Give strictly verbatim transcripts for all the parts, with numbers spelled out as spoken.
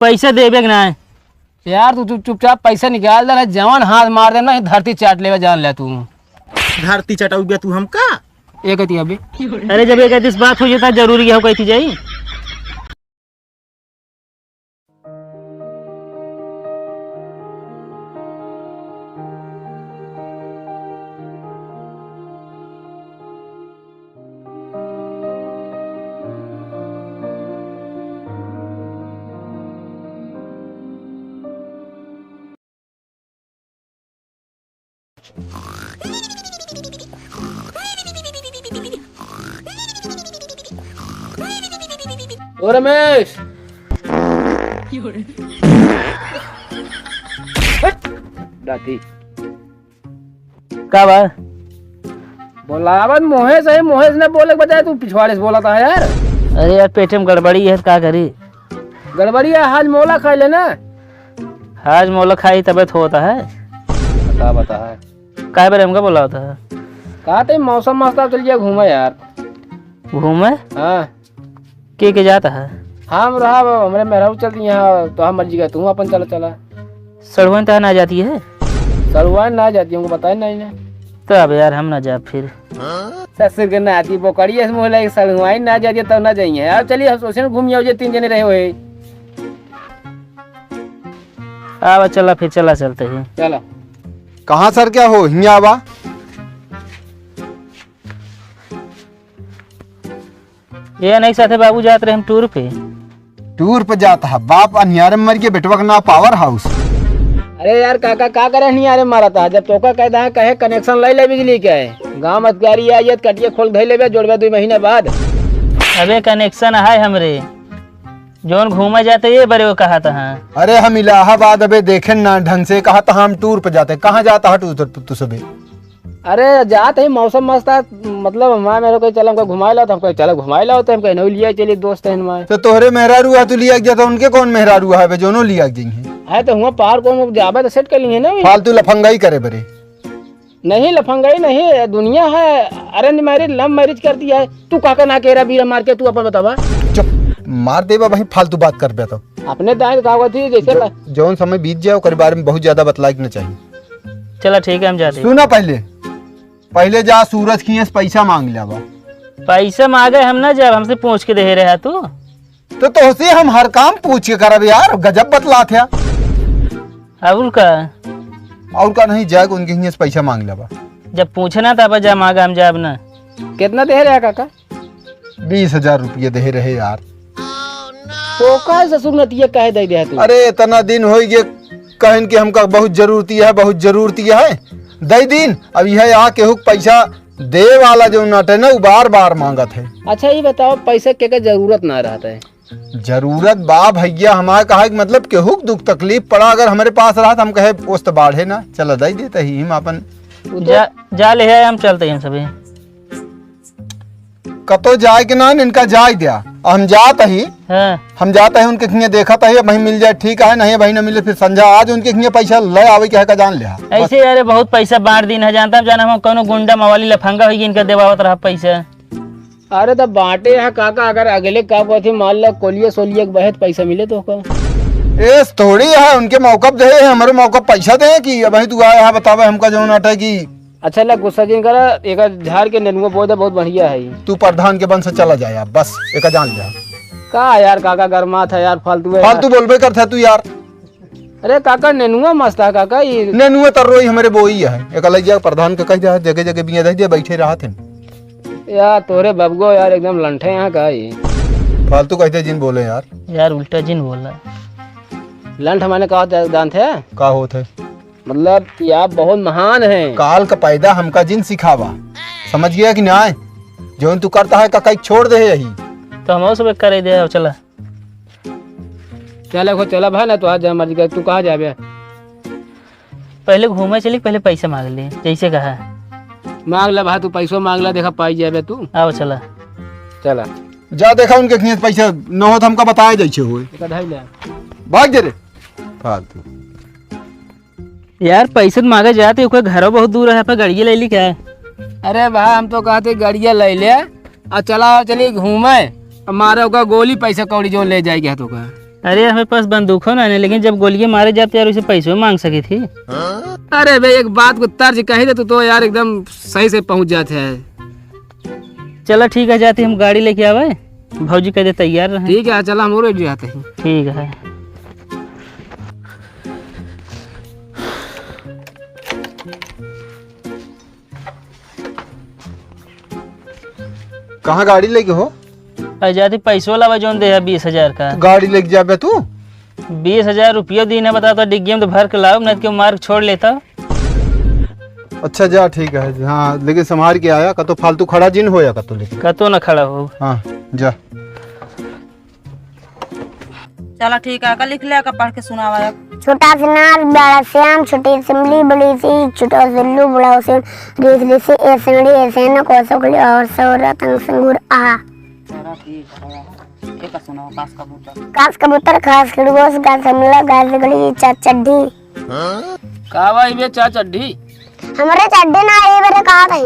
पैसा देबे के ना है। यार, तू चुप, चुपचाप पैसा निकाल दे, ना जवन हाथ मार दे ना, धरती चाट लेबे, जान ले तू। धरती चटउबे तू हमका? एक अति अबे। अरे, जब एक अति बात हो जाता, जरूरी है, कहती जाई। ओ रमेश। हट, डाटी। का बा? बोलावत मोहे से, मोहे से ना बोले के बजाय तू पिछवाड़े से बोलत है यार। अरे यार, पेटे में गड़बड़ी है, का करी? गड़बड़ी है, हाजमोला खाई ले ना। हाजमोला खाई तबे तो होता है। बता, बता है। काहे बारे हमका बोलावत है? का ते मौसम मस्त है, चल जा घूमे यार। घूमे? हाँ। के के जात है? हम रहा, हमरे मेहरारू चलती यहाँ, तो हम मर्जी का, तू अपन चला, चला। सड़ुआइन तहाँ ना जाती है? सड़ुआइन ना जाती, हमको बताए नहीं ना। तो अब यार हम ना जाब फिर। ससुर के नाती बोकड़िया से मोहला एक सड़ुआइन ना जाती, तब ना जाइए। अब चलिए, हम सोचे घूम आओ, जे तीन जने रहे हुए। आवा, चला फिर, चला चलते हैं। चला। कहाँ सर क्या हो, हियाँ आवा। ये नहीं साथे बाबू जात रहे हम टूर पे। टूर पे जात है? बाप अनियारे में मर गए, बेटवा का नाम पावर हाउस। अरे यार काका, का करे अनियारे में मारा था? जब तोका कह दा कहे कनेक्शन ले ले बिजली के, गाँव मतगारी आ जात, कटिए खोल धई लेबे, जोड़बे दो महीना बाद। अबे कनेक्शन है हमरे, जोन घूमे जाते ये बरे वो कहा था। अरे हम इलाहाबाद अबे देखे ना ढंग से, कहा था हम टूर पे जाते। कहाँ जाता है तू, तू, तू सबे? अरे जात है, मौसम मस्त है, मतलब हमारे मेरे को चल हमको घुमाए लाओ, तो हमको चल घुमाए लाओ, तो हमको नहीं लिया चलिए, दोस्त है हमारे। तो तोहरे मेहरारू है, तू लिया के जाता, उनके कौन मेहरारू है बे, जोनो लिया के जाइए? है तो हुआ पार को हम जाबे तो सेट कर लिए ना। फालतू लफंगाई करे बरे। नहीं लफंगाई नहीं, दुनिया है अरेंज मैरिज, लव मैरिज कर दिया है। तू काका ना केरा बीरा मार के तू अपन बतावा। चुप, मार देबा वही फालतू बात करबे तो। अपने दाएं का होती जैसे जो, ल- जौन समय बीत जाए ओकर बारे में बहुत ज्यादा बतलाए के ना चाहिए। चला ठीक है, हम जाते हैं। सुना पहले, पहले जा सूरज किहाँ से पैसा मांग लावा। पैसा मांगे हम ना जाब, हमसे पूछ के दे रहा तू। तो तोहसे हम हर काम पूछ के करब यार, गजब बतलात है। और का? और का नहीं, जाके उनके हियाँ से पैसा मांग लेबा। जब पूछे ना तब जा मांगा, हम जाब ना। कितना दे रहे काका? बीस हजार रुपये दे रहे यार। तो का ससुर नतिया कहे दे दे तू? अरे इतना दिन हो गए कहन कि हमका बहुत जरूरती है, बहुत जरूरती है, दे दीन। अब यह आ केहू के पैसा दे वाला जो नटे ना, वो बार बार मांगत है। अच्छा ये बताओ, पैसा के का जरूरत ना रहता है? जरूरत बा भैया, हमारे कहा कि मतलब केहू के दुख तकलीफ पड़ा, अगर हमरे पास रहा तो हम कहे, "ओस्त बाढ़े ना, चला दे देता ही हम अपन।" वो तो जा, जा ले है, हम चलते हैं सभी। कतो जाए के ना, इनका जाए दिया। हम जात ही, हाँ। हम जात ही, उनके खिया देखत ही, अब वहीं मिल जाए ठीक है, नहीं वहीं ना मिले फिर संझा आज उनके खिया पैसा ले आवे के है का जान ले। ऐसे यार बहुत पैसा बांट दिन है, जानता जाना हम कौनो गुंडा मवाली लफंगा होई, इनका देवावत रहा पैसा। अरे तब बांटे है काका, अगर अगले का कहते मान ला कोलिया सोलिया के बहे त पैसा मिले तो का? एस थोड़ी है, उनके मौका दे, हमारे मौका पैसा दे कि अब तू आया है बतावे हमका जौन अटे कि अच्छा ला गुस्सा जिन करा, एक झाड़ के नेनुआ बोए दे, बहुत बढ़िया है। तू प्रधान के बन से चला जाए आप, बस एक जान ले। का यार काका गरमात है यार, फालतू है यार। फालतू बोलबे करता है तू यार। अरे काका, नेनुआ मस्त है काका, ई नेनुआ तर रोई हमरे बोई है। एक लइया प्रधान के कह दिया, जगह जगह बिया दे दिया, बैठे रहत हैं। यार तोरे बबगो यार एकदम लंठे हैं का ई? फालतू कहते जिन बोले यार। यार उल्टा जिन बोला। लंठ माने का होता है, जानते हैं? का होत है? मतलब कि आप बहुत महान हैं। काल का पैदा हमका जिन सिखावा, समझ गया कि ना? जौन तू करता है का कई छोड़ दे यही। तो हम सब करे दे, चला। चल, एगो चला भाई ना, तो आज जा मर्जी कर, तू कहाँ जाबे? पहले घूमे चली, पहले पैसा मांग ले, जैसे कहा। मांग ले भाई, तू पैसो मांग ले, देखा पाई जाबे तू। आओ चला। चला। जा देखा उनके खींच पैसा न हो तो हमका बताए जैसे होए। एक अढ़ाई ले। भाग जे रे। फालतू। यार, पैसे तो मांगे जाते, ओकर घरो बहुत दूर है, अपन गड़िया ले ली क्या? अरे भाई, हम तो कहते गड़िया ले ले, आ चला, चली घूमे, आ मारे ओकर गोली, पैसा कौड़ी जो ले जाएगी तो का। अरे, हमें पास बंदूको ना है, लेकिन जब गोलियां मारे जाते यार, उसे पैसों मांग सकी थी। अरे बे, एक बात को तर्ज कही दे, तू तो यार एकदम सही से पहुंच जाते है। चला ठीक है, जाते हम गाड़ी लेके आवे, भौजी कह दे तैयार रहे। ठीक है, चला हम और जाते हैं। ठीक है। कहाँ गाड़ी लेके हो? अरे जाती पैसो लावा जौन दे है बीस हजार का। गाड़ी लेके जाबे तू? बीस हजार रुपया दीन है, बता तो डिग्गी में तो भर के लाओ, नहीं तो मार के छोड़ लेता। अच्छा जा, ठीक है। हाँ, लेकिन संभाल के आया, कतो फालतू खड़ा जिन हो या कतो लेके। कतो ना खड़ा हो। हाँ, जा। चला ठीक है, का लिख ले, का पढ़ के सुनावा अब। छोटा से नार, बड़ा से आम, छोटी से इमली, बड़ी से ईख, छोटा से उल्लू, बड़ा से रीस, रीस से ए सेंड़ी, ए सेना, को सकली और सौरा तंग संगूर आ। चला ठीक है, ये का सुनावा, कास कबूतर। कास कबूतर, खास खरगोश, गाय समला, गाय सगली, चार चड्ढी। का भाई बे, चार चड्ढी? हमरे चड्ढी ना आई, मेरे कहा था।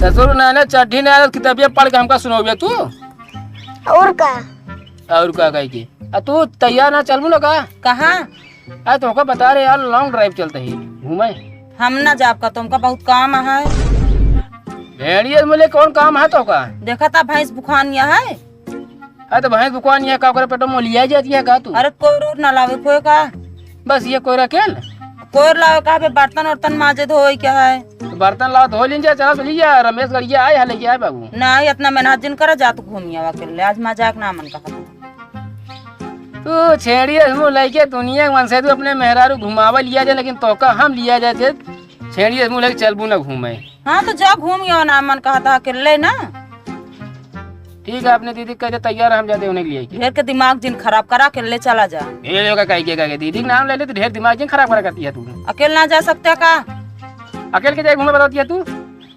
ससुर ना, ना चड्ढी ना आयल, किताबिया पढ़ के हमका सुनाओ बे तू। और का? और का कहे के? आ तू तैयार ना चलबू ना का? कहाँ? आ तोहका बता रहे यार, long drive चलते ही घूमे। हम ना जाब का, तुमका बहुत काम है। भेड़िया बोले कौन काम है तोहका? देखा था भैंस बुखानिया है। अरे तो भैंस बुखानिया का करे, पेटो में लिया जाती है का तू? अरे कोर ओर ना लावे कोई का? बस ये कोयरा केल? कोर लावे का बे, बर्तन उर्तन माजे धोए क्या है? तो बर्तन लाओ, धो लीन जा, चला तो लिया, रमेश गड़िया आए है, लेके आए बाबू। नहीं, इतना मेहनत जिन करा, जा तू घूमी आवा अकेले, आज मजाक ना मन कहा। तू छेड़ी मुँह लइके दुनिया के मन से तू अपने मेहरारू घुमावे लिया जाए, लेकिन तोका हम लिया जाए थे, छेड़ी मुँह लइके चलबू ना घूमे। हाँ, तो जा घूम आओ ना, मन कहता अकेले ना। ठीक है, अपने दीदी कह दे तैयार है, हम जाते उन्हें लिए के। ढेर के दिमाग जिन खराब करा, अकेले चला जा। ये लोग का कह के, कह के दीदी के नाम ले ले तो ढेर दिमाग जिन खराब करा करती है तू। अकेले ना जा सकते का? अकेले के जाए घूमे बताती है तू?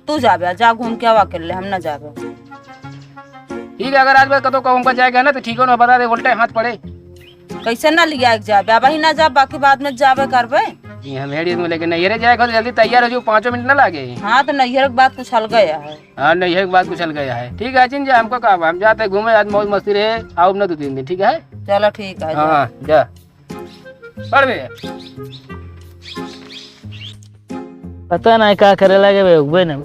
तू जाबे, जा घूम के आवा अकेले, हम ना जाबे। ठीक है, अगर आज बार कतो कहूँ हमका जाएगा ना तो ठीक हो ना, बता दे, उल्टे हाथ पड़े। कैसे ना लिया के जाबे, अब ही ना जा, बाकी बाद में जाबे करबे। जी, हम हेड़ी में लेके नैहरे जाए, घर जल्दी तैयार हो जाओ, पाँचों मिनट ना लागे। हाँ, तो नैहर के बात कुछ अलग है। हाँ, नैहर के बात कुछ अलग है। ठीक है, जिन जा, हमको का, हम जाते घूमे, आज मौज मस्ती रहे, आओ ना दो तीन दिन, ठीक है? चलो ठीक है, हाँ, जा। हाँ, जा। पढ़ भैया। पता नहीं का करे लगे बे, उगबे ना।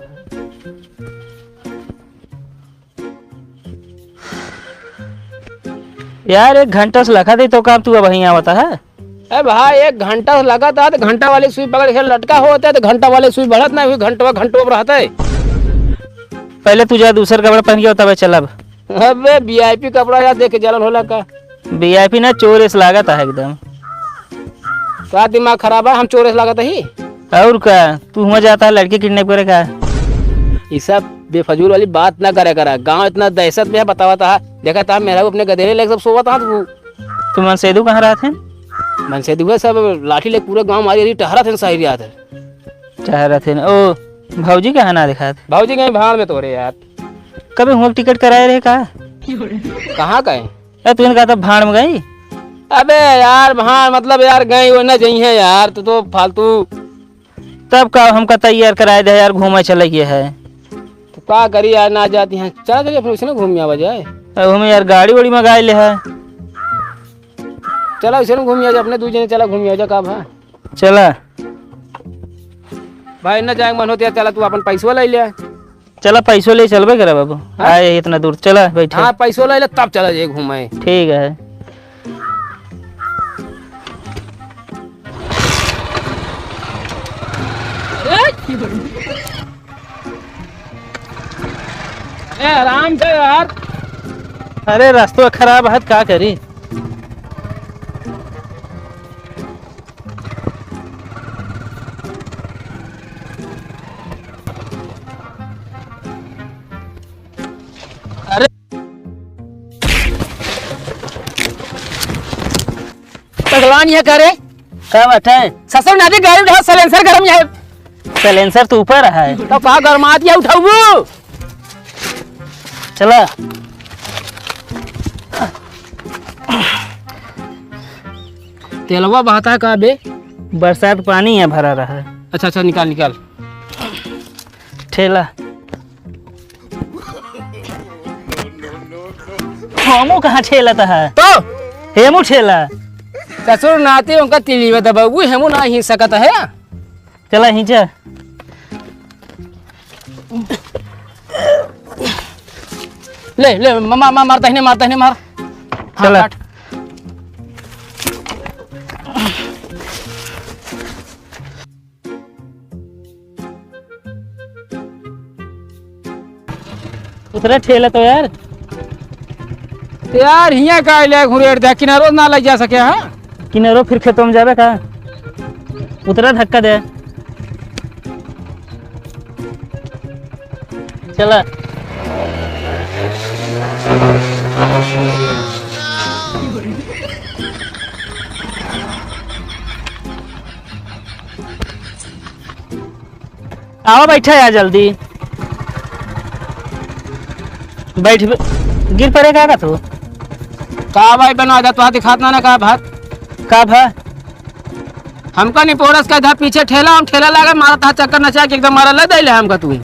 यार, एक घंटा से लखा दे तो काम तू अब यहीं आवता है। ए भाई, एक घंटा से लगा था तो घंटा वाली सुई पकड़ के लटका होता है तो घंटा वाली सुई बढ़त ना हुई, घंटवा घंटवा पर रहता है। पहले तू जा दूसर कपड़ा पहन के आओ, तबे चलब। अबे वीआईपी कपड़ा यार देख के जलन होला का? वीआईपी ना, चोर एस लागत है एकदम। का दिमाग खराब है, हम चोर एस लागत ही? और का, तू हुआ जाता है लड़की किडनैप करे का? ये सब बेफजूल वाली बात ना करे करा। गांव इतना दहशत में है, बतावा ता। देखा ता मेहरारू अपने गदेरे लेके सब सोवा ता तू। तू मनसेदू कहाँ रहत हैं? मनसेदू है सब लाठी ले पूरा गांव मारी रही, टहरत हैं सारी रात है। टहरत हैं। ओ, भौजी कहाँ ना दिखात? भौजी गई भाड़ में तोरे यार। कभी हुआ टिकट कराए रहे का? कहाँ का है? ए, तू इनका तो भाड़ में गई? अबे यार, भाड़ मतलब यार गई वो ना जई है यार, तू तो फालतू। तब का हमका तैयार कराए दे यार, घूमे चले गए है। तो का करी यार, ना जाती हैं। चला चलिए अपने उसे ना घूम आवा जाए। अब हमें यार गाड़ी वाड़ी मंगाए ले है। चला उसे ना घूम आ जा, अपने दू जने चला घूम आ जा, का भा? चला। भाई ना जाए मन होते यार, चला तू अपन पैसवा ले ले। चला, पैसो ले चलबे करा बाबू। हाँ? आए इतना दूर, चला बैठे। हाँ, पैसो ले ले, तब चला जाए घूमे। ठीक है। अरे, आराम से यार। अरे, रास्ता खराब है, का करी? अरे पगलान ये करे। का बात है? ससुर नादी गाड़ी उठा, silencer गरम ये। Silencer तो ऊपर है। तो का गरमात ये उठाऊ? चला। तेलवा बहता है का बे? बरसात पानी है भरा रहा है। अच्छा, अच्छा, निकाल, निकाल। ठेला। हमू कहाँ ठेलत है? तो हेमू ठेला। ससुर नाती उनका तिली में दबाऊ, हेमू ना ही सकत है। चला ही जा। ले, ले, मा-, मा-, मा-, मार, दहिने मार, दहिने मार। हाँ, चला। काट। उतरे ठेला तो यार। यार, हियाँ का ले घुरेड़ दे, किनारो ना लग जा सके, हाँ? किनारो फिर खेतों में जाबे का? उतरा धक्का दे। चला। आवा, बैठा यार, जल्दी बैठ। गिर पड़े का, का तू? का भाई, बना जा, तुहा दिखात ना, ना का भात? का भा? हमका नहीं पोरस का था, पीछे ठेला, हम ठेला लागे, मारा था चक्कर नचा के एकदम मारा ले दे ले हमका तू।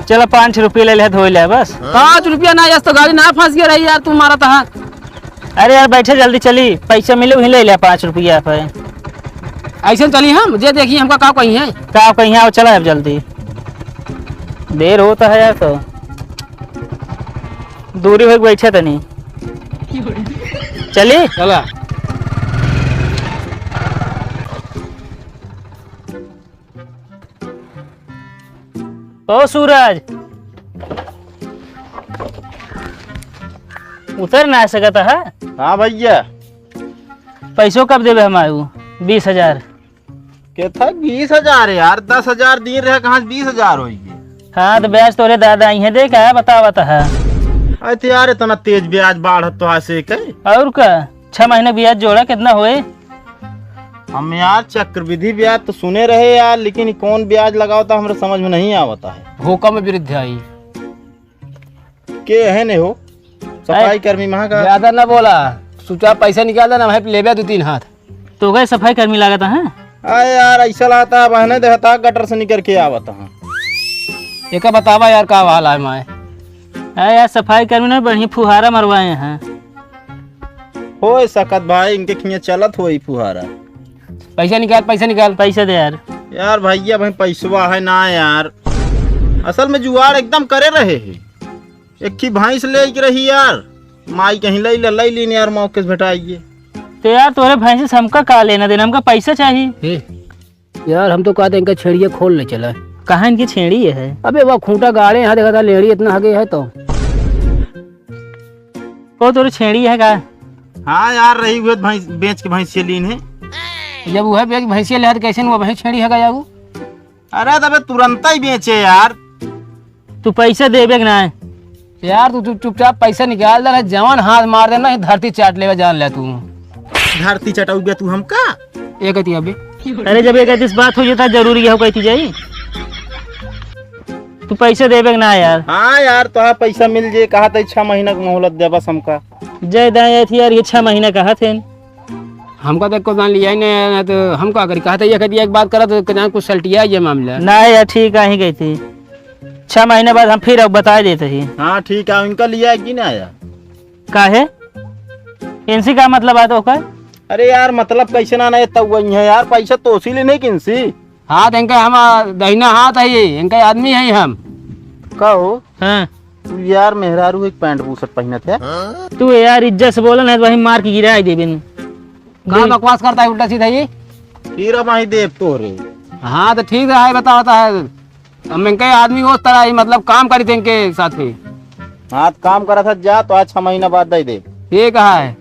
चला, पाँच रुपये ले ले, धोई ले बस। पाँच रुपया ना, यस तो गाड़ी ना फंस गया रही यार, तू मारा था। अरे यार, बैठे जल्दी चली, पैसा मिले वहीं ले ले पाँच रुपया पे। ऐसे चली हम, जे देखी हमका का कही है। का कही है, चला अब जल्दी, देर होता है यार, तो दूरी हो बैठे तनी। चली? चला। ओ सूरज, उतर ना सकत है? हाँ भैया। पैसो कब देबे हम आयु? बीस हजार। के था बीस हजार यार, दस हजार दिन रहे, कहाँ से बीस हजार होई गे? हाँ, तो ब्याज तोरे दादा आई है, दे का बतावत है। अरे तो यार, इतना तेज ब्याज बाढ़त तो से कहे। और का? छह महीने ब्याज जोड़ा, कितना होए? हम यार चक्रवृद्धि ब्याज तो सुने रहे यार, लेकिन ई कौन ब्याज लगावता, हमरे समझ में नहीं आवता है। भूकंप वृद्धि आई। के है ने हो? सफाई कर्मी महा का? ज्यादा ना बोला, चुपचाप पैसा निकाल देना भाई, लेबे दो तीन हाथ। तो गए सफाई कर्मी लागत है? अरे यार, ऐसा लागता है बहने देहता गटर से निकल के आवत है। एका बतावा यार, का हाल है माए? अरे यार, सफाई कर्मी ने बढ़िया फुहारा मरवाए हैं। होए सकत भाई, इनके खिया चलत होई फुहारा। पैसा निकाल, पैसा निकाल। पैसा दे यार। यार भैया, भाई पैसवा है ना यार, असल में जुआड़ एकदम करे रहे है। एक ही भैंस ले के रही यार, माई कहीं ले ले, ले लीन यार, मौके से भेटाइए। तो यार, तोरे भैंस से हमका का लेना देना, हमका पैसा चाहिए। हे, यार, हम तो कहते इनका छेड़िए खोल ले चला। कहाँ इनकी छेड़ी है? अबे, वह खूंटा गाड़े यहाँ, देखा था, लेड़ी इतना हगे है तो। को तोरे छेड़ी है का? हाँ यार, रही हुए भैंस, बेच के भैंसिया लीन है। जब वह बेच भैंसिया ले, तो कैसे वो भैंस छेड़ी है का यार वो? अरे, तबे तुरंत ही बेचे यार। तू पैसा देबे कि नाय? यार, तू, तू चुपचाप पैसा निकाल दे, ना जवान हाथ मार दे, ना धरती चाट लेवे, जान ले तू। धरती चटाऊ बे तू हमका? एक अति अबे। अरे, जब एक अति बात हो जाता, जरूरी है, कहती जाई। तू पैसा देबे कि ना यार? हाँ यार, तोहा पैसा मिल जे, कहा था छह महीना का मोहलत दे बस हमका। जय दाएं थी यार, ये छह महीना कहा थे। हमका तो एको दान लिया ही नहीं, ना तो हम का करी? कहा था ये कह दिया, एक बात करा तो जान कुछ सलटिया ये मामला। ना यार, ठीक है, ही गई थी। छह महीने बाद हम फिर अब बता देते ही। हाँ, ठीक है, इनका लिया है कि ना आया? काहे? इनसे का मतलब है तो का? अरे यार, मतलब कैसे ना, ना, ये तब वही है यार, पैसा तो उसी लिए नहीं कि इनसे। हाँ, तो इनका हम, आ, दहिना हाथ है ये, इनका आदमी है हम। का हो? हाँ। तू यार मेहरारू एक पैंट बुशर्ट पहनत है। तू यार इज्जत से बोला, नहीं तो वही मार के गिरा ही देबिन। का बकवास करता है उल्टा सीधा ये? फिर अब आई देव तोरे। हाँ, तो ठीक है, बता, बता है। अब मैं कहे आदमी उस तरह ही, मतलब, काम करी थे इनके साथ ही। हाँ, तो काम करा था, जा, तो आज छह महीना बाद दे दे। ये कहा है?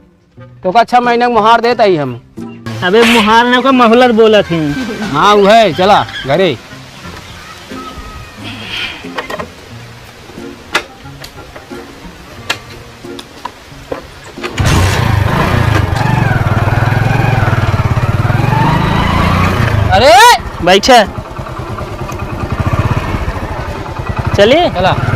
तो का छह महीने का मुहार देता ही हम। अबे, मुहार ने को मोहलत बोलत ही। हाँ, वो है, चला घरे। अरे! बैठा। चलिए। चला।